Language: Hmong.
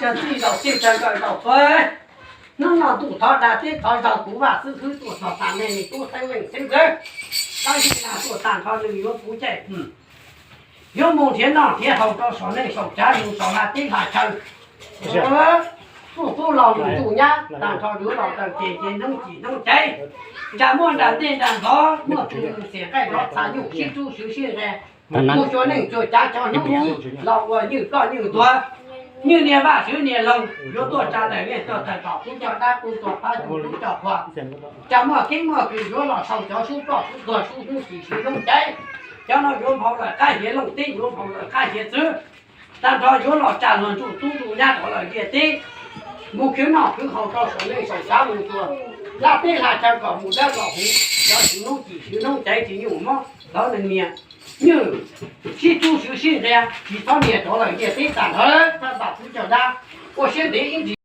Cov txij zaum txij tsaws nkawm zaum tuag, hnub no ntuj thov dag teb thov zaug kuv Vaj Xib Hwb tuaj txog tas nej tub xeeb leej xeeb ntxwv, dab tsi na tuaj tag nrho nws yuav puv caij, yuav mus nrhiav noj nrhiav haus rau saum neej saum tsav mus saum hla teb hla chaw. Txuj tub laug ntuj nyab tag nrho yuav los daws ces ces hnub cim hnub caiv, nra muaj nra ntej nra nrov muaj tus xiam nqaij nrov txha nyuj sib rub swv sib nqe, mus xyuas neej xyuas tsav cov hnub cim los ua nywj ploj nywj tuag, nywj niag vaj swv niag loog yuav tuaj tsa daws liaj tuaj tawg tom tub coj dab tub coj qab tub coj qhua, tsa muaj keeb muaj kwm yuav los sau cov sub ploj sub tuag sub hnub cim sub hnub caiv. Cov no yuav nphau lawm qab hiav looj teb yuav nphau lawm qab hiav txwv, tag nrho yuav los tsa luag ntuj tub ntuj nyab rov lawm liaj teb, mus khwv noj khwv haus rau saum neej saum tsav mus tuag, hla teb hla chaw kom mus dawb kom huv, cov swv hnub cim swv hnub caiv tsis nyuj mob hlawv neeg niag, nywj sib rub swv sib nqe, tsis txhob niag rov lawm liaj teb tag nrho, thab tam tub coj dab, ua siab ntev ib ntsis.